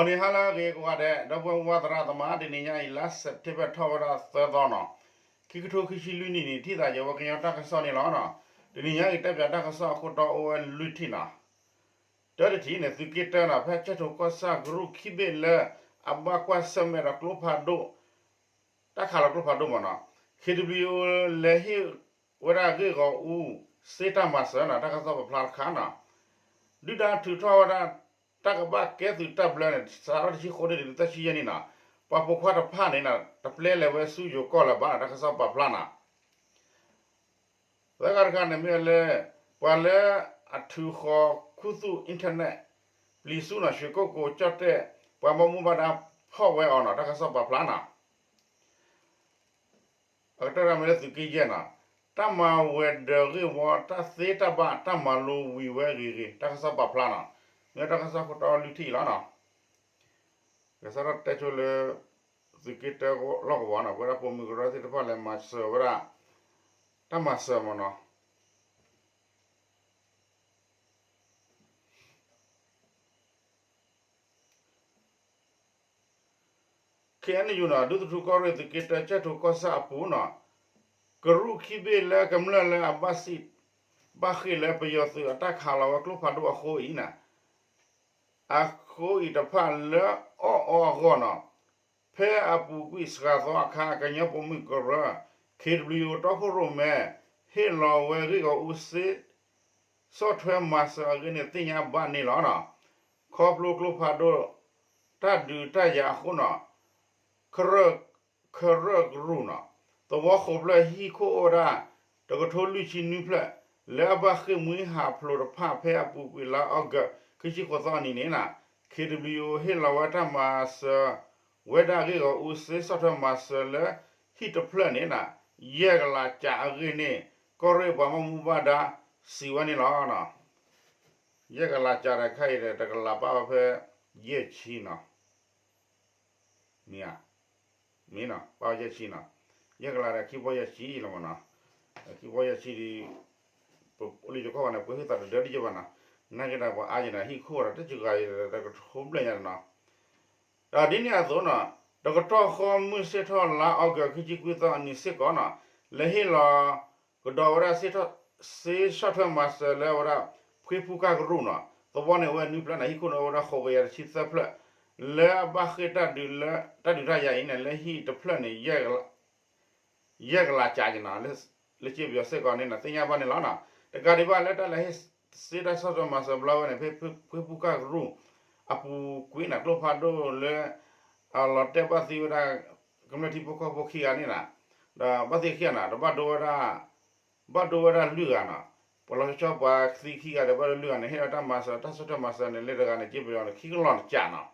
ဂီၤနံၤဟါလၢအဂ့ၤကိးဂၤဒဲး ဒီပုၢ်ဝဲၢ်သရၣ်သမါ တနံၤညါအံၤ လါစဲးပထ့ဘၢၣ်ထီၣ်ဝဲဒၣ်သၢသီနီၤ, ခံကထိခံဆံလွံၢ်နံၣ်န့ၣ် ထံၣ်သးယဝဲကညီတၢ်ကစီၣ်န့ၣ်လီၤ. တနံၤညါအံၤ တဲပၠးတၢ်ကစီၣ်အခိၣ်တီအိၣ်ဝဲလွံၢ်ထံၣ်နီၤ. တၢတထံၣ်န့ၣ် သုးက့တၢနီၤ ဖဲကၠဲၣ်ထိၣ်ကီၢ်ဆၣ်ကရူၢ်ခံဘ့ၣ်လၢ အဘၣ်ကွၢ်ဆၢၣ်မဲာ်ဒီးကျိဖးဒိၣ် တၢ်ခးလီၤကျိဖးဒိၣ်မ့ၢ်နီၤ, ခ့ၣ်ဒဘလံၣ်ယူၣ် လဲၤဟ့ၣ်ဝဲဒၣ်ဂ့ၢ်ဂီၤအူစ့တၢ်မၤစၢၤနီၤ တၢ်ကစီၣ်ပာ်ဖျါတခါနီၤ. ဒုၣ်ဒါထုးထီၣ်ဝဲဒၣ် တၢ်ကဘၣ်ကဲသုးတၢ်ဘျၢန့ၣ် စးထီၣ်တဆံဃိးနံၣ်တုၤလၢသၢဆံယဲၢ်နံၣ်နီၤ, ပှၤပိာ်ခွါတဖၣ်န့ၣ်နီၤ တပျဲလဲၤဝဲဆူယိၤကီၢ်လၢၤဘၣ်နီၤ တၢ်ကစီၣ်ပာ်ဖျါနီၤ. သၢခါတခါန့ၣ်မ့ၢ်လၢ ပှၤလၢအထုးဃီၤခူသူၣ် internet ပျံၤဆူနီၤ ရွှေကုက္ကို ကၠီၣ်တဲၣ် ပှၤဘၣ်မူဘၣ်ဒါဖီၣ်ဝဲအီၤနီၤ တၢ်ကစီၣ်ပာ်ဖျါနီၤ. အကတၢၢ်တၢ်မ့ၢ်လၢသုးက့ယဲၢ်နီၤ, တၢ်မၤဝဲၤဒၢးဂ့ၢ်ဝီ တၢ်သ့တၢ်ဘၣ် တၢ်မၤလိဝံၤဝဲဂ့ၤဂ့ၤ တၢ်ကစီၣ်ပာ်ဖျါနီၤ. မ့ၢ်တၢ်ကစီၣ်ခိၣ်တီလွံၢ်ထံၣ်အံၤလီၤနီၤ. ကစးထီၣ်တဲဆိလၢ သုးက့တၢလီၢ်ကဝီၤနီၤ ပဝဲဒၣ်ပိာ်မုၣ်ကရၢသ့ၣ်တဖၣ်လဲၤမၤစၢၤဝဲဒၣ် တၢ်မၤစၢၤမ့ၢ်နီၤ. ခ့ၣ်အဲၣ်ယူၣ်နီၤ ဒူသထူကီၢ်ရ့ၣ် သုးက့တၢကၠဲၣ်ထိၣ်ကီၢ်ဆၣ်အပူၤနီၤ, ကရူၢ်ခံဘ့ၣ်လၢကမျၢၢ်လၢအဘၣ်စံး ဘၣ်ဃ့ၢ်လၢပယီၤသုးအတၢ်ခးလီၤဝဲကျိဖးဒိၣ်အဃိအံၤနီၤ, အဃိအံၤတဖၣ်လၢအီၣ်အီအဂီၢ်နီၤ, ဖဲအပူၤကွံာ်စှၤသီအခါ ကညီပိာ်မုၣ်ကရၢ ခ့ၣ်ဒဘလံၣ်ယူၣ် တီခိၣ်ရိၣ်မဲ ဟ့ၣ်လီၤဝဲဂ့ၢ်ဂီၤအူစ့ ဆီၣ်ထွဲမၤစၢၤအဂ့ၢ်န့ၣ် သ့ၣ်ညါဘၣ်န့ၣ်လီၤ. ခီဖျိကျိဖးဒိၣ် တၢ်ဒုးတၢ်ယၤအဃိနီၤ, ခရၢၣ်ကရူၢ်နီၤ, သဝီဃိးဖျၢၣ်ဟံၣ်ခိၣ်အိၣ်ဝဲဒၣ် တကထိလွံၢ်ဆံနွံဖျၢၣ် လၢအဘၣ်ဃ့ၢ်မှံဟးဖျိးတဖၣ် ဖဲအပူၤကွံာ်လါအီကူး ခံဆံဃိးသီအနံၤန့ၣ်နီၤ, ခ့ၣ်ဒဘလံၣ်ယူၣ် ဟ့ၣ်လီၤဝဲတၢ်မၤစၢၤ ဝဲဒၣ်ဂ့ၢ်ဂီၤအူစ့ ဆီၣ်ထွဲမၤစၢၤလၢဟံၣ်တဖျၢၣ်န့ၣ်နီၤ, ယဲၢ်ကလးကၠးအဂ့ၢ်န့ၣ် ကီၢ်ရ့ၣ်ပှၤဘၣ်မူဘၣ်ဒါ စံးဝဲန့ၣ်လီၤ. ယဲၢ်ကလးကၠးဒီးခဲအံၤဒီး တကလးပာ်ဝဲဖဲ ယဲၢ်ဆံနီၤ, မ့ၢ်ဧါ, မ့ၢ်နီၤ ပာ်ဝဲယဲၢ်ဆံနီၤ, ယဲၢ်ကလးဒီးခံဘီယဲၢ်ဆံလီၤမ့ၢ်နီၤ, ခံဘီယဲၢ်ဆံဒီး ပအိၣ်လၢယိၤကီၢ်ဘၣ်န့ၣ် ပှ့ၤဟုသးတဒၢဒ်ယဘၣ်နီၤ, နာ်က့ဒီးပှၤအါယဲၢ်န့ၣ် ဟံၣ်ခိၣ်ဒီး တၢ်စှၤဂၤအံၤဒီး တကထိဘျဲၣ်ညါန့ၣ်နီၤ. ဒီးဒ်န့ၣ်အသိးနီၤ, တကတီၢ်ဃီမုၢ်ဆ့ၣ်ထီၣ်လါအီကူး ခံဆံခွံသီအနံၤစ့ၢ်ကီးနီၤ, လဲၤဟ့ၣ်လီၤကဒီးဝဲဒၣ် စ့ဆီၣ်ထွဲမၤစၢၤလၢဝဲဒၣ် ဖှ့ဖူကၢ်ကရူၢ်နီၤ, သဝီန့ၣ်အိၣ်ဝဲနွံဖျၢၣ်န့ၣ် ဟံၣ်ခိၣ်န့ၣ်အိၣ်ဝဲဒၣ်ဃိးကယၤတဆံသၢဖျၢၣ်, လၢအဘၣ်ဃ့ၢ်တၢ်ဒုးလၢ တၢ်ဒုးတၢ်ယၤအံၤန့ၣ် လၢဟံၣ်တဖျၢၣ်န့ၣ် ယဲၢ်ကလးကၠးက့ၤနီၤ, လၢစ့ပယီၤစ့ၢ်ကီးန့ၣ်နီၤ သ့ၣ်ညါဘၣ်န့ၣ်လီၤနီၤ. တကးဒံးဘၣ်လၢတၢ်လဲၤဟ့ၣ်စ့တၢ်ဆီၣ်ထွဲမၤစၢၤဘျီဝဲန့ၣ် ဖဲဖှ့ဖူကၢ်ကရူၢ် အပူၤကွံာ်န့ၣ် ကျိဖးဒိၣ်လၢ အလီၤတဲာ်ဘၣ်သံဝဲဒၣ် ကမျၢၢ်ထံဖိကီၢ်ဖိခံဂၤန့ၣ်နီၤ, ဒီးဘၣ်သံခံဂၤနီၤ ဒီးဘၣ်ဒိဝဲဒၣ် ဘၣ်ဒိဝဲဒၣ်လွံၢ်ဂၤနီၤ, ပှၤလီၤဆီဆီပှၤသံခံဂၤဒီးဘၣ်ဒိလွံၢ်ဂၤန့ၣ် ဟ့ၣ်လီၤတၢ်မၤစၢၤ တၢ်ဆီၣ်ထွဲမၤစၢၤန့ၣ် လၢတဂၤန့ၣ် စ့ပယီၤန့ၣ် ခံကလီၢ်တကၠးနီၤ,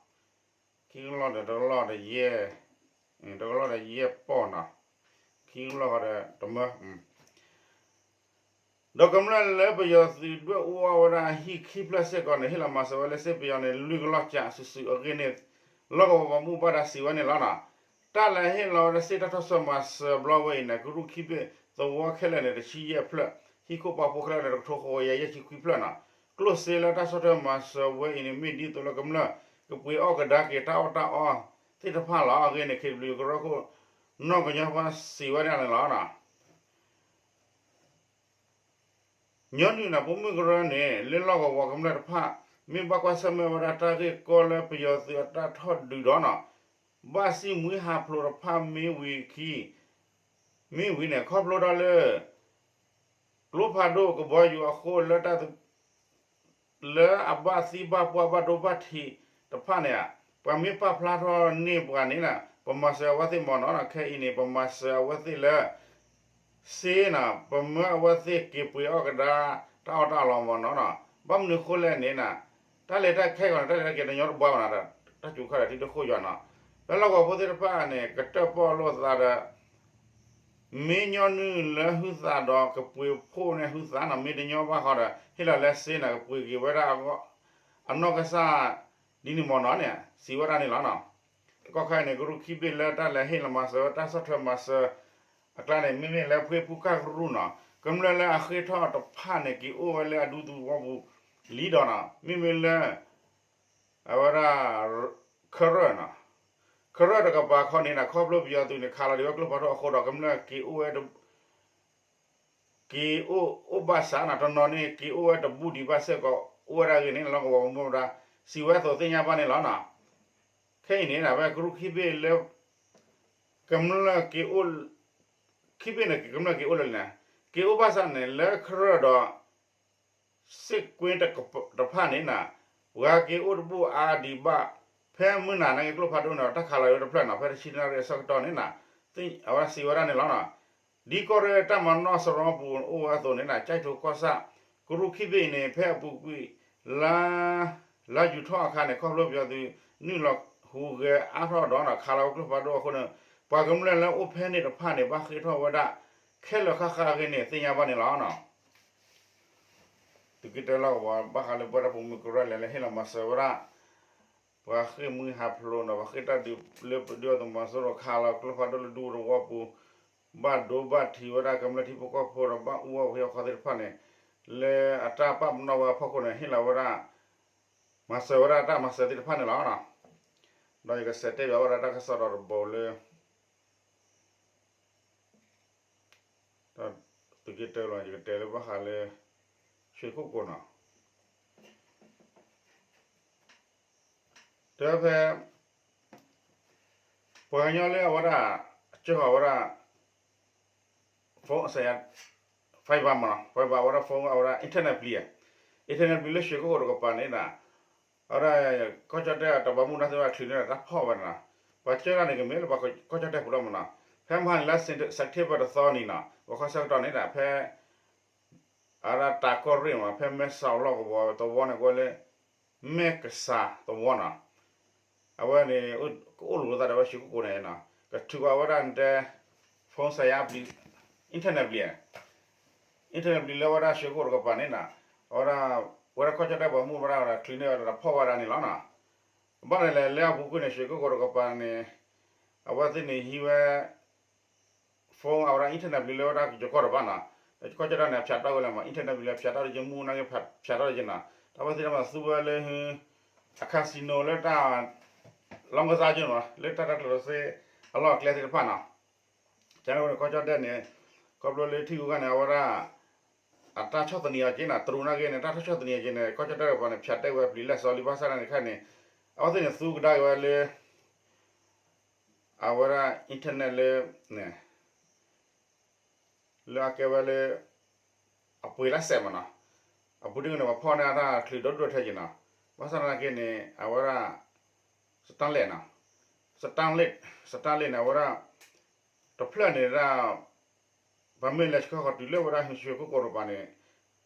ခံကလီၢ်ဒီးတကလီၢ်ဒီးယဲၢ်, တကလီၢ်ဒီးယဲၢ်ပီၢ်နီၤ, ခံကလီၢ်ဃီဒီးတမၢ ဒီးကမျၢၢ်လၢပယီၤသုးဒွဲၣ်အူအီၣ်ဝဲဒၣ်ဟံၣ်ခံဖျၢၣ်စ့ၢ်ကီးန့ၣ် ဟ့ၣ်လီၤမၤစၢၤဝဲလၢစ့ပယီၤန့ၣ် လွံၢ်ကလီၢ်ကၠးစုာ်စုာ်အဂ့ၢ်န့ၣ် လီၢ်ကဝီၤပှၤမူဘၣ်ဒါစံးဝဲန့ၣ်လီၤနီၤ. တၢ်လဲၤဟ့ၣ်လီၤဝဲဒၣ်စ့တၢ်ဆီၣ်ထွဲမၤစၢၤဘျီဝဲအံၤန့ၣ် ကရူၢ်ခံဘ့ၣ်သဝီခဲလၢာ်န့ၣ် တဆံယဲၢ်ဖျၢၣ်, ဟံၣ်ခိၣ်ပာ်ဖှိၣ်ခဲလၢာ်န့ၣ် တကထိဃိးကယၤယဲၢ်ဆံခွံဖျၢၣ်နီၤ. ကျိၣ်စ့လၢတၢ်ဆီၣ်ထွဲမၤစၢၤဝဲအံၤန့ၣ် မ့ၢ်ဒ်သိးလၢကမျၢၢ်ကပှ့ၤအီၣ်ကဒါက့ၤတၢ်အီၣ်တၢ်အီသ့ၣ်တဖၣ်လီၤ. အဂ့ၢ်န့ၣ် ခ့ၣ်ဒဘလံၣ်ယူၣ် ကရၢခိၣ် နီၢ်ကညီပှၢ်စံးဝဲဒၣ်န့ၣ်လီၤ. ညီနုၢ်န့ၣ် ပိာ်မုၣ်ကရၢန့ၣ် လၢလီၢ်ကဝီၤကမျၢၢ်တဖၣ် မ့ၢ်ဘၣ်ကွၢ်ဆၢၣ်မဲာ်ဝဲဒၣ်တၢ်ဂ့ၢ်ကီလၢပယီၤသုးအတၢ်ထီၣ်ဒုးဒီးနီၤ, ဘၣ်ဃ့ၢ်မှံဟးဖျိးတဖၣ်မ့ၢ်ဝံၤခံ မ့ၢ်ဝံၤန့ၣ် ခီဖျိဒီးလၢ ကျိဖးဒိၣ်ကဘီယူၤအဃိလၢတၢ် လၢအဘၣ်သံဘၣ်ပှၢ်ဘၣ်ဒိဘၣ်ထံးတဖၣ်န့ၣ် ပှၤမ့ၢ်ပာ်ဖျါထီၣ်န့ၢ်ပှၤန့ၣ် ပမၤစၢၤအဝဲသ့ၣ်မ့ၢ်နီၤ. ခဲအံၤန့ၣ် ပမၤစၢၤအဝဲသ့ၣ်လၢ စ့နီၤ, ပမၢအဝဲသ့ၣ်က့ၤပှ့ၤအီၣ်ကဒါ တၢ်အီၣ်တၢ်အီလီၤမ့ၢ်နီၤ. ဘၣ်မနုၤဃိလဲၣ်န့ၣ်နီၤ, တၢ်လဲၤတၢ်ခဲကီးန့ၣ် တၢ်လဲၤတၢ်က့ၤတညီတဘှါဘၣ်နီၤ, တၢ်စူၤခါဒီးထံဒိၣ်ခိၣ်ယွၤနီၤ, လၢလီၢ်ကဝီၤဖိသ့ၣ်တဖၣ်န့ၣ် ကတၢၣ်ပီၣ်လိာ်သးဒီး မ့ၢ်ညီနုၢ်လၢဟုသးဒီးကပှ့ၤဖှိၣ်န့ၢ်ဟုသးနီၤ, မ့ၢ်တညီဘၣ်ဃီဒီး ဟ့ၣ်လီၤလၢစ့နီၤ, ကပှ့ၤက့ၤဝဲဒၣ်အနီၢ်ကစၢ် ဒ်န့ၣ်မ့ၢ်နီၤန့ၣ် စံးဝဲဒၣ်န့ၣ်လီၤနီၤ. တကီၢ်ခါအံၤန့ၣ် ကရူၢ်ခံဘ့ၣ်လၢတၢ်လဲၤဟ့ၣ်လီၤမၤစၢၤဝဲ တၢ်ဆီၣ်ထွဲမၤစၢၤ အကျါန့ၣ် မ့မ့ၢ်လၢဖှ့ဖူကၢ်ကရူၢ်နီၤ, ကမျၢၢ်လၢအဃ့ၢ်ထီၣ်တဖၣ်န့ၣ် က့ၤအိၣ်ဝဲလၢအဒူသဝီပူၤလံဒီးနီၤ, မ့မ့ၢ်လၢ အဝဲဒၣ် ခရၢၣ်နီၤ, ခရၢၣ်တကပၤခီန့ၣ်နီၤ ခီဖျိပယီၤသုးန့ၣ် ခးလီၤဒံးဝဲကျိဖးဒိၣ်အဃိဒီး ကမျၢၢ်က့ၤအိၣ်ဝဲ က့ၤအိၣ်အိၣ်ဘၣ်ဆၣ်နီၤ တနီၤန့ၣ် က့ၤအိၣ်ဝဲတဘူးဒံးဘၣ်စ့ၢ်ကီး အိၣ်ဝဲဒၣ်ဂ့ၤန့ၣ် လီၢ်ကဝီၤမူဒါ စံးဝဲအသိးသ့ၣ်ညါဘၣ်န့ၣ်လီၤနီၤ. ခဲအံၤန့ၣ် အဝဲကရူၢ်ခံဘ့ၣ်လၢ ကမျၢၢ်က့ၤအိၣ် ခံဘ့ၣ်န့ၣ် ကမျၢၢ်က့ၤအိၣ်လၢန့ၣ် က့ၤအိၣ်ဘၣ်ဆၣ်န့ၣ် လၢခရၢၣ်ဒီး စ့ၣ်ကွ့တဖၣ်န့ၣ်နီၤ ပှၤက့ၤအိၣ်တဘူးအါဒံးဘၣ် ဖဲမုၢ်နၤနာ်က့ကျိဖးဒိၣ်န့ၣ် တၢ်ခးလီၤဝဲတဖျၢၣ်နီၤ ဖဲတဆံနၣ်ရံၣ်အဆၢကတီၢ်န့ၣ်နီၤ အဝဲစံးဝဲဒၣ်န့ၣ်လီၤနီၤ. ဒ်ကီၢ်ရ့ၣ်တၢ်မၤနီၣ်စရီပူၤအိၣ်ဝဲအသိးန့ၣ်နီၤ ကၠဲးထိးကီၢ်ဆၣ် ကရူၢ်ခံဘ့ၣ်အံၤန့ၣ် ဖဲအပူၤကွံာ် လါ လါယူၤထီၣ်အခါန့ၣ် ခီဖျိပယီၤသုး နုာ်လီၤဟူးဂဲၤအါထီၣ်ဒီးနီၤ ခးလီၤဝဲကျိဖးဒိၣ်အဃိန့ၣ် ပှၤကမျၢၢ်လၢအိၣ်ဖဲန့ၣ်တဖၣ်န့ၣ် ဘၣ်ဃ့ၢ်ထီၣ်ဝဲဒၣ် ခဲလၢာ်ဃၣ်ဃၣ်အဂ့ၢ်န့ၣ် သ့ၣ်ညါဘၣ်န့ၣ်လီၤနီၤ. သုးက့တၢလီၢ်ကဝီၤ ဘၣ်ဃးလၢပဝဲဒၣ်ပိာ်မုၣ်ကရၢၢ်လဲၣ်လၢဟ့ၣ်လီၤမၤစၢၤဝဲဒၣ် ပှၤဃ့ၢ်မှံဟးဖျိးဒီး ပှၤဃ့ၢ်တၢ်ဒုးလၢပဒုးအသုးမီၤစိရိၤခးလီၤကျိဖးဒိၣ်လၢဒူသဝီပူၤ ဘၣ်ဒိဘၣ်ထံးဝဲဒၣ်ကမျၢၢ်ထံဖိကီၢ်ဖိဒီး ဘၣ်အူအီၣ်ပှ့ၤအီၣ်ခီသ့ၣ်တဖၣ်န့ၣ် လၢအတၢ်ပာ်ပနီၣ်ဝဲအဖီခိၣ်န့ၣ် ဟ့ၣ်လီၤဝဲဒၣ် မၤစၢၤဝဲဒၣ်တၢ်မၤစၢၤသ့ၣ်တဖၣ်န့ၣ်လီၤ. ဒီးယကစံးတဲဘၣ်ဝဲဒၣ်တၢ်ကစီၣ်ဒီးတဘိလၢ ဒီးသုးက့တၢလီၤ ယကတဲလၢဘၣ်ဃးလၢ ရွှေကုက္ကိုနီၤ တဲဖဲ ပှၤကညီလၢအဝဲဒၣ် ကၢဃီၤဝဲဒၣ် phone အစယါ fiber မနီၤ fiber အဝဲဒၣ် phone အဝဲဒၣ် internet ပျံၤ internet ပျံၤလၢ ရွှေကုက္ကို တကပၤန့ၣ်နီၤ အဝဲဒၣ် ကီၢ်ကၠီၣ်တဲၣ်တၢ်ပှၤမူဒါသ့ၣ်တဖၣ်ချုးန့ၢ်တၢ်ဖီၣ်ဝဲန့ၣ်နီၤ ပှၤကၢထီၣ်န့ၣ်ကမ့ၢ်လၢပှၤကီၢ်ကၠီၣ်တဲၣ်ပူၤလီၤမနီၤ ဖဲမဟါန့ၣ်လၢ September တသီနံၤနီၤ ဂီၤခီဆၢကတီၢ်န့ၣ်ဒီး ဖဲ အဝဲဒၣ်တၢ်ကီၢ်ရ့ၣ်မနီၤ ဖဲမဲဆီးလီၢ်ကဝီၤသဝီန့ၣ် ကဝဲလၢ မဲကစၢ်သဝီနီၤ အဝဲန့ၣ် ကအိၣ်လူၤလိာ်သးဒီးဝဲ ရွှေကုက္ကို န့ၣ်နီၤ ကထုးကွံာ်ဝဲဒၣ်တဲ phone စယါပျံၤ internet ပျံၤ internet ပျံၤလၢဝဲဒၣ် ရွှေကုက္ကို တကပၤန့ၣ်နီၤ အဝဲဒၣ် ဝဲဒၣ်ကီၢ်ကၠီၣ်တဲၣ်ပှၤမူဒါဝဲဒၣ်ချုးန့ၢ်ဝဲဒၣ်ဖီၣ်ဝဲဒၣ်န့ၣ်လီၤနီၤ ဘၣ်န့ၣ်လဲၣ် လၢအပူၤကွံာ်န့ၣ် ရွှေကုက္ကို တကပၤန့ၣ် အဝဲသ့ၣ်န့ၣ်ဟံးဝဲ phone အဝဲဒၣ် internet ပျံၤလၢဝဲဒၣ်ယိၤကီၢ်တကပၤနီၤ ကီၢ်ကၠီၣ်တဲၣ်န့ၣ် ဖၠးတၢ်ဝဲလဲၣ်မး internet ပျံၤလၢဖၠးတၢ်တက့ၢ် မူနာ်က့ဖၠးတၢ်တက့ၢ်နီၤ တၢ်ဝဲသ့ၣ်တဖၣ်သူဝဲလၢ အ casino လၢတၢ် လောင်းကစား က့နီၤ လၢတၢ်တၢ်ကျိၤစ့ အလီၢ်အကျဲသ့ၣ်တဖၣ်နီၤ ကန့ၣ်ဝဲန့ၣ် ကီၢ်ကၠီၣ်တဲၣ်န့ၣ် ခီဖျိလၢထံဂုၤဂၤန့ၣ် အဝဲဒၣ် အတၢ်ဆီၣ်သနံးအီၤက့နီၤ တရူးနာ်က့န့ၣ် တၢ်ဆီၣ်သနံးအီၤက့န့ၣ် ကီၢ်ကၠီၣ်တဲၣ်တကပၤန့ၣ် ဖၠးတဲာ်ဝဲပျံၤလၢစီၤလံဘၣ်ဆၣ်န့ၣ်ခါန့ၣ် အဝဲသ့ၣ်န့ၣ်သူကဒါက့ၤဝဲလၢ အဝဲဒၣ် internet လၢ လၢအကဲဝဲလၢ အပှ့ၤလၢစဲးမနီၤ အပူၤတ့ၢ်န့ၣ် ပှၤဖီၣ်န့ၢ်အတၢ်ချုးဒီဒူၣ်ဒီထၢက့နီၤ ဘၣ်ဆၣ်သနာ်က့န့ၣ် အဝဲဒၣ် Starlink နီၤ Starlink Starlink န့ၣ် အဝဲဒၣ် တဖျၢၣ်န့ၣ်ဒၣ် ပှၤမ့ၢ်လဲၤဆှၢဃီၤတုၤလၢဝဲဒၣ် ရွှေကုက္ကို တကပၤန့ၣ်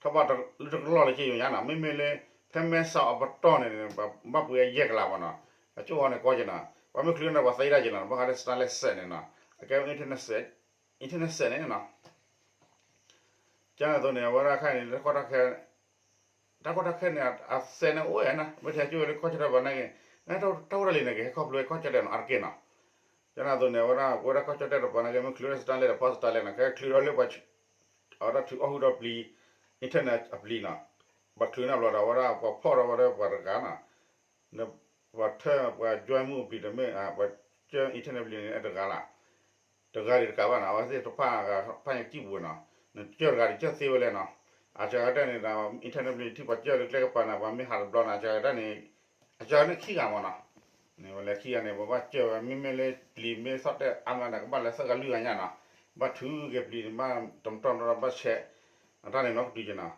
ထီၣ်ဘၣ်လၢတကလီၢ်လၢက့ယိၤညါနီၤ မ့မ့ၢ်လၢ ဖဲမဲဆီးအပတီၢ်န့ၣ် ဘၣ်ပှ့ၤအယဲၢ်ကလးမနီၤ အကၠိၣ်ဝဲန့ၣ်ကီက့နီၤ ပှၤမ့ၢ်ချုးန့ၣ် ပှၤသံဒၣ်က့နီၤ ဘၣ်ဃးလၢ Starlink စဲးန့ၣ်နီၤ အကဲ internet စဲး internet စဲးန့ၣ်နီၤ ကန့ၣ်အသိးန့ၣ် အဝဲဒၣ်ခဲအံၤန့ၣ် တၢ်ကီတၢ်ခဲန့ၣ် အစဲးန့ၣ်အိၣ်ဝဲနီၤ မ့ၢ်ထဲကၠိၣ်ဝဲလၢကီၢ်ကၠီၣ်တဲၣ်ပၤနာ်က့ တၢ်အိၣ်တၢ်လံၤန့ၣ်က့ ဟဲခီဖျိကီၢ်ကၠီၣ်တဲၣ်နီၤ အါတက့ၢ်နီၤ ကန့ၣ်အသိးန့ၣ် အဝဲဒၣ် ပဝဲဒၣ်ကီၢ်ကၠီၣ်တဲၣ်တပၤနာ်က့ မ့ၢ်ချုးလၢ Starlink ဒီးဖီၣ် Starlink နီၤ ကဲချုးဒီးလၢပှၤ အဝဲဒၣ်ထုးအီၣ်ဟုၣ်ဒီးပျံၤ internet အပျံၤနီၤ ဘၣ်ချုးန့ၣ်ဘျီဒီး အဝဲဒၣ်ပှၤဖီၣ်ဒီးဝဲဒၣ်ပှၤတဂၤနီၤ ပှၤထၢ ပှၤ join မုၢ်အပျံၤတမ့ၢ် ပှၤကၢ internet ပျံၤန့ၣ် တဂၤလီၤ တဂၤဒံးတကးဘၣ်နီၤ အဝဲသ့ၣ်တဖၣ်ဂၤဖးညါကံၢ်ပူၤနီၤ နကၢတဂၤဒံးကၢသ့ဝဲလဲၣ်နီၤ အစှၤကတၢၢ်န့ၣ်ဒီး internet ပျံၤထံၣ်ပှၤကၢလၢကျဲကပၤန့ၣ် ပှၤမ့ၢ်ဟးတဘျီန့ၣ် အစှၤကတၢၢ်န့ၣ် အစှၤကတၢၢ်န့ၣ်ခံဂၤမနီၤ န့ၣ်ဝဲလဲၤခံဂၤန့ၣ် ပဘၣ်ကၢဝဲ မ့မ့ၢ်လၢပျံၤမ့ၢ်သီၣ်တဲၣ်အါမးန့ၣ် ကဘၣ်လၢသၢဂၤလွံၢ်ဂၤညါနီၤ ဘၣ်ထုးက့ၤပျံၤန့ၣ် ဘၣ်တမတီၢ်နီတဘၣ်ဆဲး အတၢ်န့ၣ်နီတဒုက့နီၤ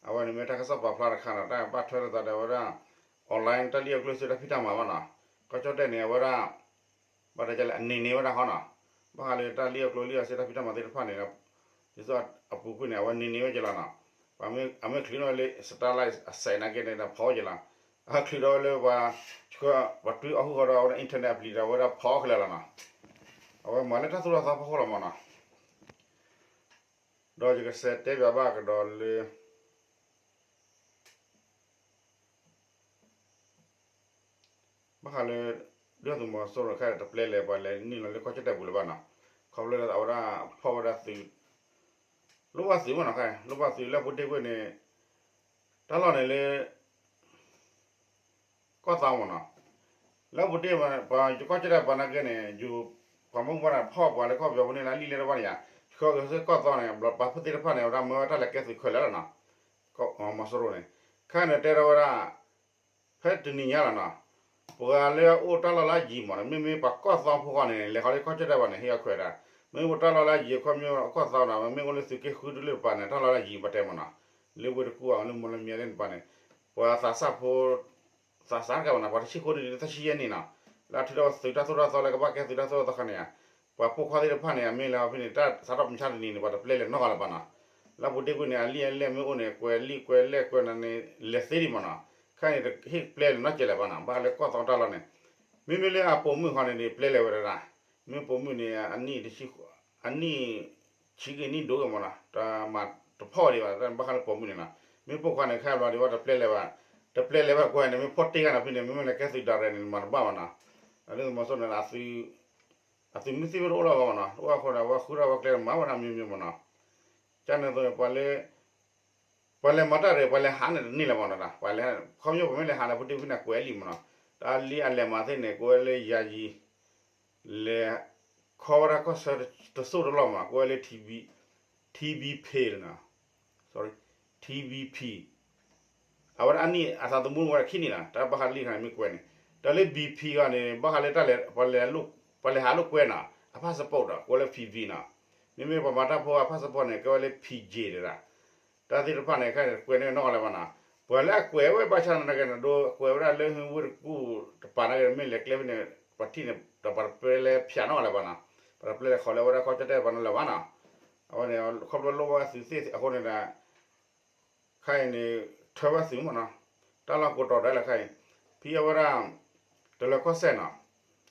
အဝဲန့ၣ်မ့ၢ်တၢ်ကစီၣ်ပာ်ဖျါတခါနီၤ တၢ်ဘၣ်ထွဲလိာ်သးဒီးဝဲဒၣ် online တၢ်လံၣ်အီၣ်ကျိၣ်စ့တၢ်ဖံးတၢ်မၤဘၣ်နီၤ ကီၢ်ကၠီၣ်တဲၣ်န့ၣ် အဝဲဒၣ် ဘၣ်တၢ်ကလဲၣ် အန့ၢ်န့ၢ်ဝဲဒၣ်ဃီနီၤ ဘၣ်ဃးလၢတၢ်လံၣ်အီၣ်ကျိၣ်လံၣ်အီၣ်စ့တၢ်ဖံးတၢ်မၤသ့ၣ်တဖၣ်န့ၣ် ဒ်သိးအပူၤကွံာ်န့ၣ် အဝဲန့ၢ်န့ၢ်ဝဲက့လီၤနီၤ အမ့ၢ်ချုးန့ၢ်ဝဲလၢ Starlink အစဲးနာ်က့န့ၣ်ဒီးဖီၣ်ဝဲက့လီၤ အချုးဒီးဝဲလၢပှၤ ပှၤတွံအီၣ်ဟုၣ်ဃီဒီးအဝဲဒၣ် internet အပျံၤဒီးအဝဲဒၣ်ဖီၣ်အီၣ်ခဲလၢာ်လီၤနီၤ အဝဲမၤလၢတၢ်သိၣ်တၢ်သီဖီခိၣ်လီၤမနီၤ ဒီးယကစံးတဲဘၣ်ဘၣ်ကဒီးလၢ ဘၣ်ဃးလၢ ဒုၣ်ဒါသုးမီၤစိရိၤခဲအံၤတပျဲလဲၣ် ပှၤလဲၤနုာ်လီၤလၢကီၢ်ကၠီၣ်တဲၣ်ပူၤလၢၤဘၣ်နီၤ, ခီဖျိလၢအဝဲဒၣ်ဖီၣ်ဝဲဒၣ်သုး လိၣ်ဘၣ်သုးမနီၤ, ခဲအံၤလိၣ်ဘၣ်သုးလၢအပူၤတ့ၢ်ကွံာ်န့ၣ် တၢ်လီၢ်န့ၣ်လၢ ကီၢ်သီမနီၤ, လၢပူၤတ့ၢ် ပှၤကီၢ်ကၠီၣ်တဲၣ်ပှၤနာ်က့န့ၣ် ယူၤ ပှၤမုၢ်ပှၢ်န့ၣ် ဖီၣ်ပှၤလၢကီၢ်ပယီၤဖိန့ၣ်လၢအလံာ်လဲၢ်တဖၣ်န့ၣ်ယါ, ဆှၢက့ၤဆူကီၢ်သီန့ၣ် ဘျီပှၤဖိသ့ၣ်တဖၣ်န့ၣ် အဝဲဒၣ်မၢဝဲတၢ်လဲၤကဲသုးခဲလၢာ်လီၤနီၤ, မီၤစိရိၤန့ၣ်, ခဲအံၤန့ၣ်တဲထီၣ်ဝဲဒၣ် ဖဲတနံၤညါလီၤနီၤ, ပှၤလၢအအိၣ်တၢ်လီၢ်လၢအယံၤမးန့ၣ် မ့မ့ၢ်ပှၤကီၢ်သီဖိဃီန့ၣ် လဲၤဃီလၢကီၢ်ကၠီၣ်တဲၣ်ပှၤန့ၣ် ဟ့ၣ်အီၤခွဲးဒၣ်, မ့မ့ၢ်ပှၤတၢ်လီၢ်လၢအယံၤအခီပညီ ကီၢ်သီနီၤ မ့မ့ၢ်အိၣ်လၢသုးက့ဃုဒုလၢတပၤန့ၣ် တၢ်လီၢ်လၢအယံၤပတဲမးနီၤ, လၢဝ့ၢ်တကူၣ်အီၤလၢမီလမံၤသ့ၣ်တပၤန့ၣ်, ပှၤသးစၢ်ဖိ သးစၢ်တကးဘၣ်နီၤ ပှၤတဆံဃိးနံၣ်တဆံယဲၢ်နံၣ်နီၤ, လၢအထုးထီၣ်ဝဲသုးတၢ်သိၣ်တၢ်သီလၢကဘၣ်ကဲသုးတၢ်သိၣ်တၢ်သီခါန့ၣ်ဧါ, ပှၤပိာ်ခွါသ့ၣ်တဖၣ်န့ၣ် အမ့ၢ်လၢအဖဲန့ၣ် တၢ်စးထီၣ်မုၢ်ဆါတနံၤန့ၣ် ပှၤတပျဲလဲၤနီတဂၤလၢၤဘၣ်နီၤ, လၢအပူၤတ့ၢ်ကွံာ်န့ၣ် အလံာ်အလဲၢ်မ့ၢ်အိၣ်န့ၣ် ကွဲးလံာ်ကွဲးလဲၢ်ကွဲးနၤန့ၣ် လဲၤသ့ဒံးမးနီၤ, ခဲအံၤန့ၣ် တဟ့ၣ်ပျဲလဲၤနီတစဲးလၢၤဘၣ်နီၤ ဘၣ်ဃးလၢကီၢ်သီတၢ်လီၢ်န့ၣ်, မ့မ့ၢ်လၢအပိာ်မုၣ်ဃီန့ၣ်န့ၣ် ပျဲလဲၤဝဲဒၣ်, မ့ၢ်ပိာ်မုၣ်န့ၣ် အနံၣ်ဆံးဂ့ၤနံၣ်ဒိၣ်ဂ့ၤမးနီၤ တမၤတဖီၣ်ဒံးဘၣ် ဘၣ်ဃးလၢပိာ်မုၣ်န့ၣ်နီၤ, မ့ၢ်ပိာ်ခွါန့ၣ် ခဲအံၤဘျီဒံးဝဲတပျဲလဲၤဘၣ်, တပျဲလဲၤဘၣ်ကွဲးန့ၣ် မ့ၢ်ဖီၣ်တ့ၢ်ဂၤနီၤဖဲန့ၣ် မ့မ့ၢ်လဲၤကဲသုးဒၣ်ရဲၣ်န့ၣ် မၤတဘၣ်ဘၣ်နီၤ, အဒ်သိးမီၤစိရိၤန့ၣ် အသုးမုၢ်သံၣ်ဘိတအိၣ်လၢၤဘၣ်မးနီၤ တအိၣ်အဃိန့ၣ် အဝဲဃုထီၣ်ဝဲကျဲမၤဝဲဒၣ်မံၤမံၤမးနီၤ, ကန့ၣ်အသိးန့ၣ် ပှၤလၢ ပှၤလဲၤမၤတၢ်ရ့ၣ် ပှၤလဲၤဟးန့ၣ်တန့ၢ်လၢၤဘၣ်နီၤ, ပှၤလဲၤ ခီဖျိပမ့ၢ်လဲၤဟးန့ၣ် ပူၤတ့ၢ်ဖဲန့ၣ်ကွဲးလံာ်မးနီၤ, တၢ်လံာ်အလဲၤမၤသ့ၣ်န့ၣ် ကဝဲလၢယၤယံၤ လဲၤခီဝဲဒၣ်ကီၢ်ဆၢတစိၢ်တလီၢ်မး ကဝဲလၢ ထံဘံၣ် ထံဘံၣ်ဖ့ၣ်နီၤ, ထံဘံၣ်ဖ့ၣ် အဝဲဒၣ်အနံၣ်အသးသမူဝဲဒၣ်ခံနံၣ်နီၤ တၢ်ဘၣ်ဃးလံာ်ခါန့ၣ်မ့ၢ်ကွဲးန့ၣ်, တၢ်လၢ ဘံၣ်ဖံၣ် ဂီၢ်န့ၣ် ဘၣ်ဃးလၢတၢ်လဲၤ ပှၤလဲၤဟးလိာ်ကွဲနီၤ အ passport ဒီး ကဝဲလၢ ဖံၣ်ဘံၣ် နီၤ, မ့မ့ၢ်ပှၤမၤတၢ်ဖိအ passport န့ၣ် ကဲဝဲလၢ ဖံၣ်ကၠ့ၣ် တဒၣ်, တၢ်သ့ၣ်တဖၣ်န့ၣ် ခဲအံၤန့ၣ် ကွဲးန့ၢ်နီၢ်ဂၤလၢၤဘၣ်နီၤ, ပှၤလၢအကွဲးဝဲဘၣ်ဆၣ်နာ်က့န့ၣ် ဒိကွဲးဝဲဒၣ်လၢဟ့ဝ့ၢ်တကူၣ်တပၤနာ်က့န့ၣ် မ့ၢ်လဲၤကျဲဖဲန့ၣ် ပှၤထံၣ်န့ၣ် ဒီးပှၤတပျဲလဲၤဖၠးနီၢ်ဂၤလၢၤဘၣ်နီၤ, ပှၤတပျဲလဲၤခီလၢဝဲဒၣ်ကီၢ်ကၠီၣ်တဲၣ်ပှၤနီၤလၢၤဘၣ်နီၤ, အဝဲန့ၣ် ခီဖျိလိၣ်ဘၣ်သုးသ့ၣ်အဃိန့ၣ်ဒီး ခဲအံၤန့ၣ် ထၢဝဲသုးမးနီၤ, တၢ်လီၢ်ကိးတီၤဒၣ်လဲာ်ခဲအံၤ, ဖဲအဝဲဒၣ် တလၢၤကီၢ်စဲၣ်နီၤ,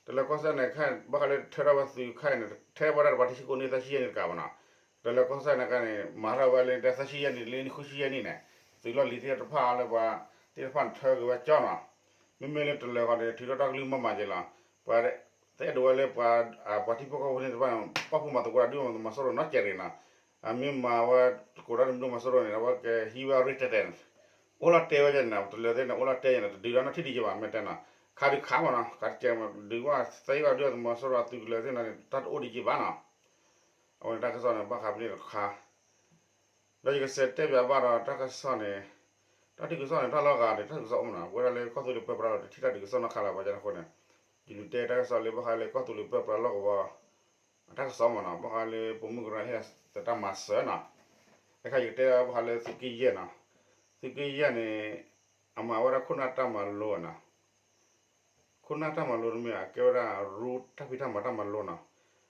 တလၢၤကီၢ်စဲၣ်န့ၣ် ခဲအံၤ ဘၣ်ဃးလၢထၢထီၣ်ဝဲသုးခဲအံၤန့ၣ် ထဲဝဲဒၣ်တပှၤတဆံဃိးနံၣ်သၢဆံယဲၢ်နံၣ်တကးဘၣ်နီၤ, တလၢၤကီၢ်စဲၣ်န့ၣ်ခဲအံၤန့ၣ် မၤထီၣ်ဝဲလၢသၢဆံယဲၢ်နံၣ်လၢနံၣ်ဃုဆံယဲၢ်နံၣ်န့ၣ် သုးလီၢ်လံၤသ့ၣ်တဖၣ်လၢပှၤသ့ၣ်တဖၣ်န့ၣ်ထၢက့ၤဝဲကၠီနီၤ, မ့မ့ၢ်လၢတလၢၤဃီန့ၣ် ထုးထီၣ်တၢ်ကလုၢ်မးမးက့ၤလီၤ, ပှၤ သအဲၣ်ဒိးဝဲလၢပှၤ ပှၤထံဖိကီၢ်ဖိသ့ၣ်တဖၣ်န့ၣ် ပာ်ဖှိၣ်မၤသကိးတၢ်ဒုးမၤစိရိၤနီတစဲးတဂ့ၤနီၤ, အမ့ၢ်မၤဝဲသကိးတၢ်ဒုးမၤစိရိၤန့ၣ် အဝဲကဟံးဝဲအရ့တဲာ်တဲာ်န့ၣ်, အိၣ်လီၤတဲာ်ဝဲန့ၣ် တလၢၤသ့ၣ်န့ၣ် အိၣ်လီၤတဲာ်ယဲန့ၣ် တဒုးဒီးနီၢ်ထံၣ်ဒံးယဲဘၣ် မ့ၢ်တဲနီၤ, ခးဒုးခးမးနီၤ ခးတကဲးမး ဒုးဘၣ်သ့ဝဲဒုးမၤစိရိၤအသုးကလၢၤသ့ၣ်န့ၣ် တၢ်တအိၣ်ဒံးယဲဘၣ်နီၤ, အဝဲန့ၣ်တၢ်ကစီၣ်န့ၣ် ဘၣ်ဃးဖဲန့ၣ်တခါ ဒီးယကစံးတဲပၠးဘၣ်ဒီးတၢ်ကစီၣ်န့ၣ်, တၢ်ဒုးကစီၣ်န့ၣ် တၢ်လီၢ်ဂၤန့ၣ် တၢ်ဒုးကစီၣ်အိၣ်မးနီၤ, ပဝဲဒၣ်လၢကီၢ်သူလ့ၤပၢပြးလီၤ တထံၣ်တၢ်ဒုးကစီၣ်နီတခါလၢၤဘၣ်န့ၣ်အဃိန့ၣ်, ယလူၤတဲတၢ်ကစီၣ်လၢဘၣ်ဃးလၢကီၢ်သူလ့ၤပၢပြးလီၢ်ကဝီၤ အတၢ်ကစီၣ်မးနီၤ, ဘၣ်ဃးလၢပိာ်မုၣ်ကရၢဟဲသတၢ်မၤစၢၤနီၤ, အခါယကတဲဘၣ်ဃးလၢသုးက့ယဲၢ်နီၤ, သုးက့ယဲၢ်န့ၣ် အမၤဝဲဒၣ်ခိၣ်နၢ်တၢ်မၤလိနီၤ ခိၣ်နၢ်တၢ်မၤလိတမ့ၢ် အကဲဝဲဒၣ်ရူတၢ်ဖံးတၢ်မၤတၢ်မၤလိနီၤ,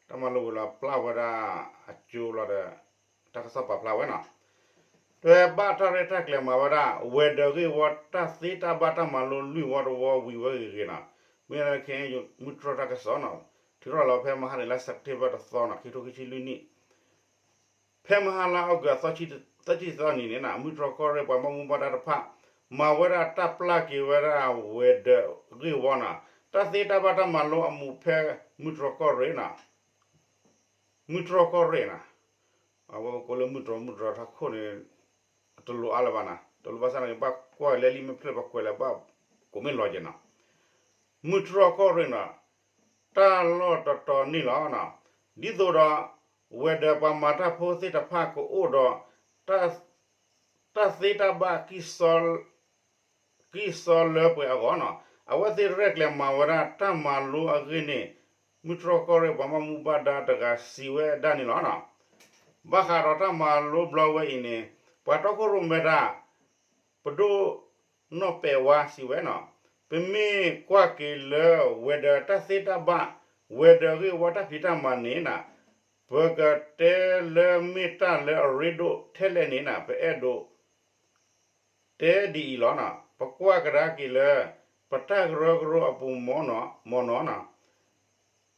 တၢ်မၤလိဝံၤလီၤပျၢ်ဝဲဒၣ်အကၠိလီၤဒီး တၢ်ကစီၣ်ပာ်ဖျါဝဲနီၤ, တွဲဘၣ်တၢ်ရဲၣ်တၢ်ကျဲၤမၤဝဲဒၣ် ဝဲၤဒၢးဂ့ၢ်ဝီတၢ်သ့တၢ်ဘၣ်တၢ်မၤလိလွံၢ်ဝီတဝီဝံၤဝဲဂ့ၤဂ့ၤနီၤ, မ့ၢ်လၢခဲအံၤမုၢ်တြီၢ်တၢ်ကစီၣ်နီၤ, ထုးထီၣ်လီၤဖဲမဟါန့ၣ်လါစဲးပထ့ဘၢၣ်တသီနီၤ ခံထိခံဆံလွံၢ်နံၣ် ဖဲမဟါလါအီကူး သၢဆံသၢနံၤန့ၣ်နီၤ မုၢ်တြီၢ်ကီၢ်ရ့ၣ်ပှၤဘၣ်မူဘၣ်ဒါတဖၣ် မၤဝဲဒၣ်တၢ်ပျၢ်က့ၤဝဲဒၣ်ဝဲၤဒၢးဂ့ၢ်ဝီနီၤ, တၢ်သ့တၢ်ဘၣ်တၢ်မၤလိအမူးဖဲမုၢ်တြီၢ်ကီၢ်ရ့ၣ်နီၤ, မုၢ်တြီၢ်ကီၢ်ရ့ၣ်နီၤ, အဝဲကိးလၢမုၢ်တြီၢ် မုၢ်တြီၢ်ထးခိၣ်န့ၣ် တလိၤအါလၢၤဘၣ်နီၤ, တလိၤဘၣ်ဆၣ်န့ၣ် ဘၣ်ကွၢ်လၢလံာ်မ့ၢ်ဖျၢၣ် ပှၤကွဲးလၢဘၣ်ကိးမ့ၢ်လီၤက့ၤနီၤ မုၢ်တြီၢ်ကီၢ်ရ့ၣ်နီၤ, တၢ်လီၢ်တတီၤန့ၣ်လီၤ. ဒ်သိးဒီး ဝဲၤဒၢးပှၤမၤတၢ်ဖိသ့ၣ်တဖၣ်ကအိၣ်ဒီး တၢ်သ့တၢ်ဘၣ် ကံၢ်စီလၢပှဲၤအဂီၢ်နီၤ, အဝဲသ့ၣ်ရဲၣ်ကျဲၤမၤဝဲဒၣ်တၢ်မၤလိအဂ့ၢ်န့ၣ် မုၢ်တြီၢ်ကီၢ်ရ့ၣ်ပှၤဘၣ်မူဘၣ်ဒါတဂၤစံးဝဲဒၣ်န့ၣ်လီၤ. ဘၣ်ဃးဒီးတၢ်မၤလိဘျီဝဲအံၤန့ၣ် ပှၤတီခိၣ်ရိၣ်မဲတၢ် ပဒိၣ်နီၢ်ပဲာ်ဝါစံးဝဲနီၤ, ပမ့ၢ်ကွၢ်က့ၤလၢဝဲၤဒၢးတၢ်သ့တၢ်ဘၣ် ဝဲၤဒၢးဂ့ၢ်ဝီတၢ်ဖံးတၢ်မၤန့ၣ်နီၤ, ပကတဲလၢမ့ၢ်တၢ်လၢအရ့ဒိၣ်ထဲလဲၣ်န့ၣ်နီၤ ပအဲၣ်ဒိး တဲဒ်အံၤလီၤနီၤ, ပကွၢ်ကဒါက့ၤလၢ ပတၢ်ကရၢကရိအပူၤမ့ၢ်နီၤ,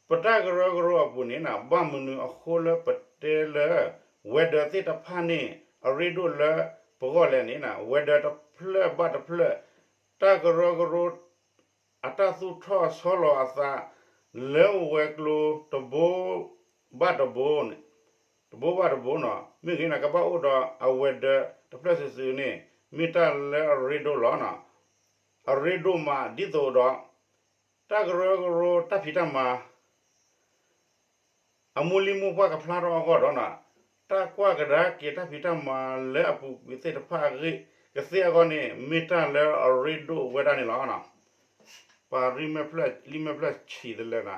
ပတၢ်ကရၢကရိအပူၤန့ၣ်နီၤ ဘၣ်မနုၤအဃိလၢပတဲလၢ ဝဲၤဒၢးသ့ၣ်တဖၣ်န့ၣ် အရ့ဒိၣ်လၢပဂီၢ်လဲၣ်န့ၣ်နီၤ, ဝဲၤဒၢးတဖျၢၣ်ဘၣ်တဖျၢၣ် တၢ်ကရၢကရိ အတၢ်သူၣ်ထီၣ်ဆီလီၤအသး လၢဝဲၤကျိၤတဘိ ဘၣ်တဘိန့ၣ် တဘိဘၣ်တဘိနီၤ, မ့ၢ်ဂ့ၤန့ၣ် ကဘၣ်အိၣ်ဒီးအဝဲၤဒၢးတဖျၢၣ်စုာ်စုာ်န့ၣ် မ့ၢ်တၢ်လၢအရ့ဒိၣ်လီၤနီၤ, အရ့ဒိၣ်မးဒ်သိးဒီး တၢ်ကရၢကရိတၢ်ဖံးတၢ်မၤ အမိၢ်လံၢ်မိၢ်ပှၢ်ကဖျါထီၣ်အဂီၢ်ဒီးနီၤ, တၢ်ကွၢ်ကဒါက့ၤတၢ်ဖံးတၢ်မၤလၢအပူၤကွံာ်သ့ၣ်တဖၣ်အဂ့ၢ်ကသ့အဂီၢ်န့ၣ် မ့ၢ်တၢ်လၢအရ့ဒိၣ်ဝဲဒၣ်န့ၣ်လီၤ. ပှၤလံာ်မဲာ်ဖျၢၣ်ဆံးတလဲနၤ,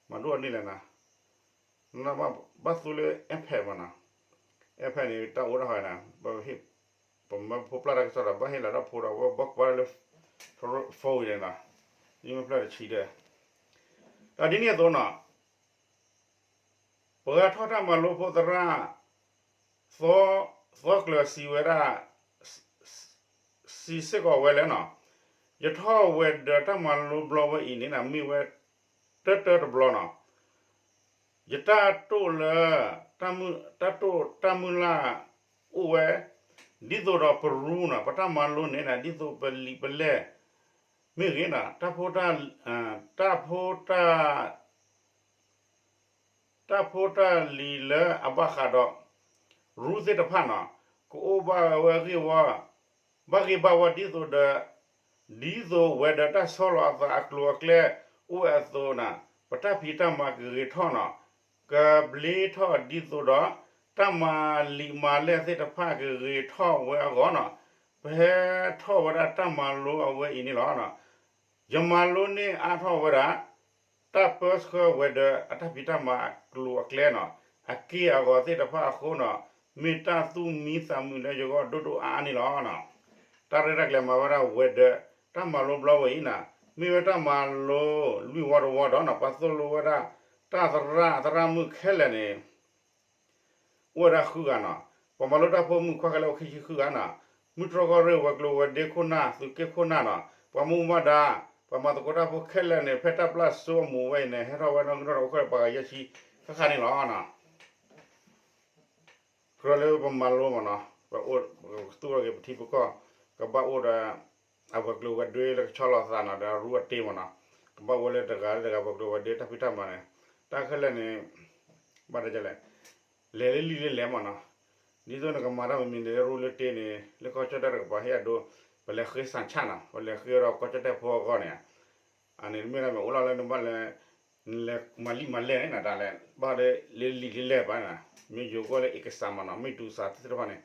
မၤဒိၣ်အန့ၣ်လဲၣ်နၤ, ဘၣ်သူလၢ iPad မနီၤ, iPad န့ၣ် တၢ်အိၣ်ဒၣ်ဟီနၤ, ပမ့ၢ်ဖိပျၢ်တၢ်ကစီၣ်ဒီး ဘၣ်ဟ့ၣ်လီၤတၢ်ဖိဒီး ဝဲဘီကွၢ်လၢ phone န့ၣ်နီၤ, လံာ်မဲာ်ဖျၢၣ်တဆံဒီး, ဒီးဒ်န့ၣ်အသိးနီၤ ပှၤထီၣ်တၢ်မၤလိဖိသရၣ် သီ သီကျၢၤစံးဝဲဒၣ် စံးစ့ၢ်ကီးဝဲလဲၣ်နီၤ, ယထီၣ်ဝဲဒီးတၢ်မၤလိဘျီဝဲအံၤန့ၣ် မ့ၢ်ဝဲတၢတၢတဘျီနီၤ, ယတၢ်တိၢ်လၢ တၢ်တိၢ်တၢ်မုၢ်လၢ်အိၣ်ဝဲ ဒ်သိးဒီးပရူနီၤ, ပတၢ်မၤလိန့ၣ် ဒ်သိးပလံာ်ပလဲၢ် မ့ၢ်ဂ့ၤနီၤ, တၢ်ဖိ တၢ်ဖိတၢ် တၢ်ဖိတၢ်လံၤလၢအဘၣ်ဃးဒီး ရူသ့ၣ်တဖၣ်နီၤ, ကအိၣ်ဘၣ်ဝဲဂ့ၢ်ဝီ ဘၣ်ဂ့ၢ်ဘၣ်ဝီဒ်သိးဒီး ဒ်သိးဝဲဒီးတၢ်ဆီလီၤအသးအကျိၤအကျဲအိၣ်ဝဲအသိးန့ၣ် ပတၢ်ဖံးတၢ်မၤကဂ့ၤထီၣ်နီၤ, ကဘျ့ထီၣ်ဒ်သိးဒီး တၢ်မၤလံာ်မၤလဲၢ်သ့ၣ်တဖၣ်ကဂ့ၤထီၣ်ဝဲအဂီၢ်နီၤ, ပဟဲထီၣ်ဝဲဒၣ်တၢ်မၤလိအဝဲအံၤန့ၣ်လီၤ. ယမၤလိန့ၢ်အါထီၣ်ဝဲဒၣ် တၢ်ပၢဆှၢဝဲဒီးအတၢ်ဖံးတၢ်မၤအကျိၤအကျဲနီၤ, အက့ၢ်အဂီၤသ့ၣ်တဖၣ်အဃိနီၤ, မ့ၢ်တၢ်သူၣ်မံသးမုာ်လၢယဂီၢ်ဒိၣ်ဒိၣ်အါအါန့ၣ်လီၤ. တၢ်ရဲၣ်တၢ်ကျဲၤမၤဝဲဒၣ်ဝဲဒီး တၢ်မၤလိဘျီဝဲအံၤနီၤ, မ့ၢ်ဝဲတၢ်မၤလိလွံၢ်ဝီတဝီဒီးနီၤ, ပှၤသိၣ်လိဝဲဒၣ် တၢ်သရၣ်သရၣ်မုၣ်ခဲလၢာ်န့ၣ် အိၣ်ဝဲဒၣ်ဃုဂၤနီၤ, ပှၤမၤလိတၢ်ဖိမုၣ်ခွါခဲလၢာ်အိၣ်ခံဆံဃုဂၤနီၤ, မုၢ်တြီၢ်ကီၢ်ရ့ၣ်ဝဲၤကျိၤဝဲၤဒ့ခိၣ်နၢ် သုးက့ခိၣ်နၢ်နီၤ, ပှၤမူဘၣ်ဒါ ပှၤမၤသကိးတၢ်ဖိခဲလၢာ်န့ၣ် ဖဲတၢ်ပျၢ်စိအမူးဝဲအံၤန့ၣ် ဟဲထီၣ်ဝဲနီၢ်ကနီၣ်ဒီးအိၣ်ခဲလၢာ်ပှၤဂၤယဲၢ်ဆံဃၣ်ဃၣ်န့ၣ်လီၤ. ကြၢးလၢပမၤလိမ့ၢ်နီၤ, ပအိၣ်ကသူၣ်ထီၣ်က့ၤပထံပကီၢ်, ကဘၣ်အိၣ်ဒီး အဝဲၤကျိၤဝဲၤဒ့လၢကဆီလီၤသးနီၤ, ဒီးအရူအတ့မ့ၢ်နီၤ, ကဘၣ်အိၣ်လၢတဂၤလၢတဂၤဝဲၤကျိၤဝဲၤဒ့တၢ်ဖံးတၢ်မၤန့ၣ်, တၢ်ခဲလၢာ်န့ၣ် ဘၣ်တလဲၣ်, လဲၤလၢလံာ်လၢလဲၣ်မ့ၢ်နီၤ, ဒ်သိးနကမၤတၢ်မနုၤန့ၣ် လၢရူလၢတ့န့ၣ် လၢကီၢ်ကၠီၣ်တဲၣ်တကပၤဟ့ၣ်အဒိ, ပလဲၤဃ့စၣ်ဆၣ်နီၤ, ပလဲၤဃ့ဒီးကီၢ်ကၠီၣ်တဲၣ်ဖိအဂီၢ်န့ၣ် အန့ၣ်မ့ၢ်ဒၣ်မ့ၢ်အိၣ်လီၤလၢနဘၣ်လဲၤ နလဲၤမၤလံာ်မၤလဲၢ်န့ၣ် တၢ်လဲၤ ဘၣ်ဒီးလၢလံာ်လၢလဲၣ်ဘၣ်န့ၣ်, မ့ၢ်ယိၤကီၢ်လၢ အ့ကစၢ် မ့ၢ်နီၤ, မ့ၢ်တူၢ်စၢ်သ့ၣ်တဖၣ်န့ၣ်,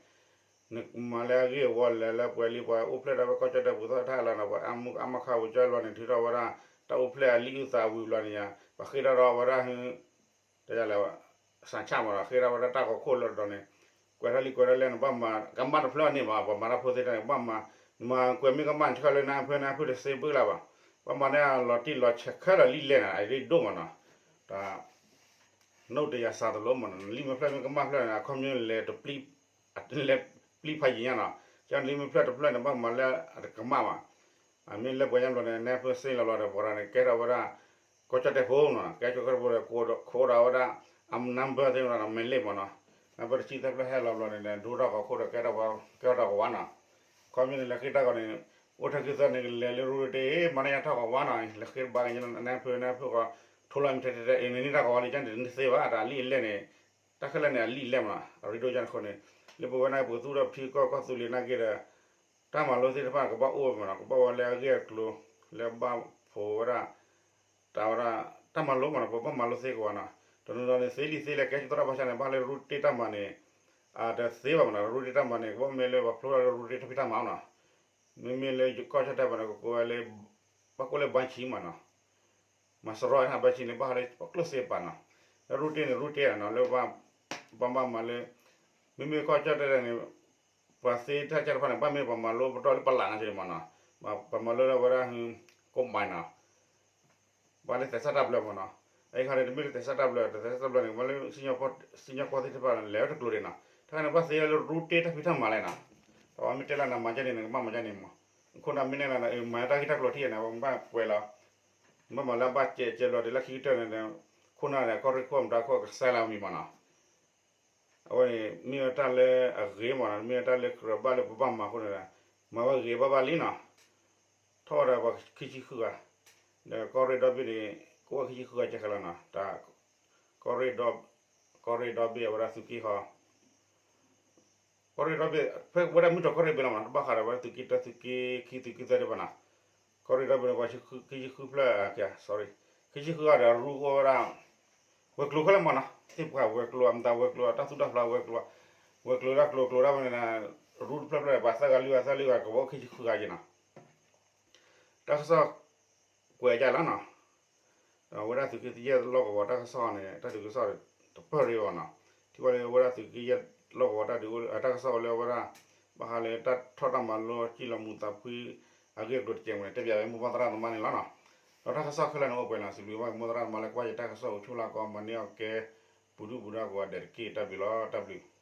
နမၤလၢအဂ့ၢ်အဝီလဲၤလၢပှဲၤလံ ပှၤအိၣ်ဖျဲၣ်ဒၣ်ဝဲကီၢ်ကၠီၣ်တဲၣ်ပူၤသီတၢ်လီၤနီၤ, ပှၤအါမူအါမခါဝံၤကၠီလီၤန့ၣ် ထုးထီၣ်ဝဲဒၣ် တၢ်အိၣ်ဖျဲၣ်အလံာ်အုၣ်သးဝံၤဘျီန့ၣ်ယါ, ပှၤဃ့ထီၣ်ဒီးဝဲဒၣ် တလဲၣ် စၣ်ဆၣ်မ့ၢ်နီၤ, ဃ့ထီၣ်ဝဲဒၣ်တၢ်ဂီၤခိၣ်လၢဒီးန့ၣ်, ကွဲးထီၣ်လံာ်ကွဲးထီၣ်လဲၢ်န့ၣ် ဘၣ်မၤကမၣ်တဖျၢၣ်န့ၣ်ဘၣ်, ပှၤမၤတၢ်ဖိသ့ၣ်တဖၣ်န့ၣ် ဘၣ်မၤ, မၤကွဲးမ့ၢ်ကမၣ်န့ၣ် ဆှၢလၢနၢ်ဖၢနၢ်ဖုတသ့ဘၣ်လၢၤဘၣ်, ဘၣ်မၤန့ၣ်အလီၤတံၢ်လီၤဆဲးခဲလၢာ်လံာ်လဲၢ်န့ၣ် အရ့ဒိၣ်မ့ၢ်နီၤ, တၢ် နိၣ်တယၤစးတလိမ့ၢ်နီၤ, လံာ်မဲာ်ဖျၢၣ်မ့ၢ်ကမၣ်ဖျၢၣ်န့ၣ် အခီပညီလဲၤတပျံၤ လဲၤပျံၤဖးယံၤညါနီၤ, ကလံာ်မဲာ်ဖျၢၣ်တဖျၢၣ်န့ၣ် ဘၣ်မၤလၢအတကမၣ်ဘၣ်, အမ့ၢ်လၢပှဲၤညါဘျီန့ၣ် နၢ်ဖၢစ့လီၤဘျီဒီး ပှၤတဂၤန့ၣ် ကဲထီၣ်ဝဲဒၣ် ကီၢ်ကၠီၣ်တဲၣ်ဖိနီၤ, ကဲကီၢ်ကၠီၣ်တဲၣ်ဖိဒီး ခိးဒၣ်ဝဲဒၣ် အ number သ့ၣ်မ့ၢ်နီၤ, မ့ၢ်လ့ၣ်မ့ၢ်နီၤ, နၢ်ဖၢတဆံသၢဖျၢၣ်ဟဲလီၤဘျီန့ၣ် ဒိထီၣ်ဂီၤခိၣ်ဒီး ကဲထီၣ်ပှၤ ကဲထီၣ်တၢ်ကဝါနီၤ, ခီပညီန့ၣ် လဲၤဃ့တၢ်ဂီၤန့ၣ် အိၣ်ထဲခံသၢနံၤ ကလဲၤလၢရူတ့ မၤန့ၢ်ယါထီၣ်ကဝါနီၤ, လဲၤဃ့တဘၣ်ကညါ နၢ်ဖၢနၢ်ဖုဃီ ထိလီၤမ့ၢ်ထဲထဲထဲ အ့ၣ် န့ၢ်တၢ်ကဝါလံ ကန့ၣ်တသ့ဘၣ်, တၢ်လံာ်လဲၢ်န့ၣ် တၢ်ခဲလၢာ်န့ၣ် အလံာ်လဲၢ်မ့ၢ်နီၤ, အရ့ဒိၣ်ကန့ၣ်အဃိန့ၣ် လၢပဝဲန့ၣ်ပကသူၣ်ထီၣ်ဖံးကီၢ်ကီၢ်သူလ့ၤနာ်က့ဒီး တၢ်မၤလိသ့ၣ်တဖၣ်န့ၣ် ကဘၣ်အိၣ်မ့ၢ်နီၤ, ကဘၣ်ဝဲလၢအဂ့ၢ်အကျိၤ လၢဘၣ်ဖိးဝဲဒၣ် တၢ်ဝဲဒၣ် တၢ်မၤလိမ့ၢ်နီၤ, ပဘၣ်မၤလိသ့ကဝီၤနီၤ, တနီၤနီၤန့ၣ် သ့လံာ်သ့လဲၢ်ကဲကသရၣ်ဘၣ်ဆၣ်န့ၣ် ဘၣ်လၢရူတ့တၢ်မၤန့ၣ် အတသ့ဘၣ်မ့ၢ်နီၤ, ရူတ့တၢ်မၤန့ၣ် ကဘၣ်မ့ၢ်လၢပှၤဖျိထီၣ်လၢရူတ့တၢ်ဖံးတၢ်မၤနီၤ, မ့မ့ၢ်လၢကီၢ်ကၠီၣ်တဲၣ်ပၤန့ၣ် ကကိးဝဲလၢ ဘၣ်ကိးလၢ ဘၣ်ဆံမ့ၢ်နီၤ, မၤစရီအဘၣ်ဆံန့ၣ် ဘၣ်ဃးလၢပကျိၣ်စ့ပာ်နီၤ, လၢရူတ့န့ၣ် ရူတ့နီၤ, လၢပဘၣ်မၤလၢ မ့မ့ၢ်ကီၢ်ကၠီၣ်တဲၣ်န့ၣ် ပှၤသ့တၢ်ကၢတဖၣ်န့ၣ် ဘၣ်မ့ၢ်ပှၤမၤလိပတီၢ်လၢပလၢ်န့ၣ်မ့ၢ်နီၤ, ပှၤမၤလိလၢဝဲဒၣ် ကိးမံၤနီၤ ဘၣ်လၢသဲစးတၢ်ဘျၢမ့ၢ်နီၤ, အအံၤခါန့ၣ် တမ့ၢ်လၢသဲစးတၢ်ဘျၢ တသဲစးတၢ်ဘျၢန့ၣ် ဘၣ်လၢ စံၣ်ညီၣ်ကွီၢ်သ့ၣ်တဖၣ်လဲၤဝဲတကျိၤဒံးနီၤ, တခါန့ၣ် ဘၣ်သ့လၢရူတ့တၢ်ဖံးတၢ်မၤလဲၣ်နီၤ, ဒီးပှၤမ့ၢ်တဲလၢနမၤကဲန့ၣ် နကဘၣ်မၤကဲန့ၣ်မ့ၢ်, ခိၣ်နၢ်မ့ၢ်နဲၣ်လီၤ မၤတၢ်ဂ့ၢ်တၢ်ကျိၤထံၣ်န့ၣ် ပဘၣ်ကွဲးလီၤ, ဘၣ်မၤလၢအဘၣ်စဲးစဲးဘျီဒီး လၢခံကတၢၢ်န့ၣ် ခိၣ်နၢ်န့ၣ် ကီၢ်ရ့ၣ်ခိၣ်မတၤခိၣ်ကစဲလၢမံၤမ့ၢ်နီၤ အဝဲန့ၣ် မ့ၢ်ဝဲတၢ်လၢအဂ့ၤမ့ၢ်နီၤ, မ့ၢ်ဝဲတၢ်လၢကြၢးဘၣ်လၢပဘၣ်မၤအဃိန့ၣ်ဒီး မၤဝဲဂ့ၤဘၣ်ဘၣ်လံနီၤ, ထီၣ်ဝဲဒၣ်ပှၤခံဆံဃုဂၤ, ဒီးကီၢ်ရ့ၣ်ဒီဘ့ၣ်န့ၣ် ကအိၣ်ဝဲခံဆံဃုဂၤကဲခဲလၢာ်နီၤ, တၢ် ကီၢ်ရ့ၣ်ဒီ ကီၢ်ရ့ၣ်ဒီဘ့ၣ်အဝဲဒၣ်သုးက့ဃီ ကီၢ်ရ့ၣ်ဒီဘ့ၣ် ဖဲဝဲဒၣ်မုၢ်တြီၢ်ကီၢ်ရ့ၣ်ဘ့ၣ်လီၤမ့ၢ်နီၤ, တဘၣ်ဃးဒီးဝဲဒၣ်သုးက့တၢ သုးက့ခံ သုးက့သၢဒံးဘၣ်နီၤ, ကီၢ်ရ့ၣ်ဒီဘ့ၣ်န့ၣ် ပှၤခံဆံဃုဖျၢၣ်, ခံဆံဃုဂၤဒီး ရူၢ်ကအိၣ်ဝဲဒၣ် ဝဲၤကျိၤခဲလၢာ်မးနီၤ, သ့ၣ်ပှၢ်ဝဲၤကျိၤ အမတၤဝဲၤကျိၤ တၢ်သူၣ်တၢ်ဖျးဝဲၤကျိၤ, ဝဲၤကျိၤတၢ်ကျိၤကျိၤတၢ်ဖဲန့ၣ် ရူၢ်တဖျၢၣ်ဖျၢၣ် ပှၤသၢဂၤလွံၢ်ဂၤသၢလွံၢ်ဂၤ ကဘၣ်အိၣ်ခံဆံဃုဂၤက့နီၤ. တၢ်ကစီၣ်ကွဲးဒ်လီၤနီၤ. ဒီးအဝဲဒၣ်သုးက့ယဲၢ်လီၢ်ကဝီၤတၢ်ကစီၣ်န့ၣ် တၢ်ဒုးကစီၣ်တပၢၢ်ရ့အီၤနီၤ. ထံၣ်ဝဲလၢအဝဲဒၣ်သုးက့ယဲၢ်လီၢ်ကဝီၤတၢ်ဒုး တၢ်ကစီၣ်အိၣ်လၢအဝဲဒၣ် ဘၣ်ဃးလၢတၢ်ထီၣ်တၢ်မၤလိ စံၣ်လီၤမူးသးဖှံ အဂ့ၢ်အကျိၤတကဲးန့ၣ် တဲပၠးဝဲမိၢ်ပၢ်သရၣ်သမါန့ၣ်လီၤနီၤ. ဒီးတၢ်ကစီၣ်ခဲလၢာ်န့ၣ်အိၣ်ပှဲၤနီၤ, စံးဘျုးဘၣ်မိၢ်သရၣ်သမါလၢကွၢ်ယတၢ်ကစီၣ်အိၣ်ဆူၣ်လၢကီး မၤန့ၢ်အီၣ်ကဲ ပူၤဒုၣ်ပူၤဒါကိးဂၤဒဲးတက့ၢ်. တၢ်ဘျုးလီၤ, တၢ်ဘျုး.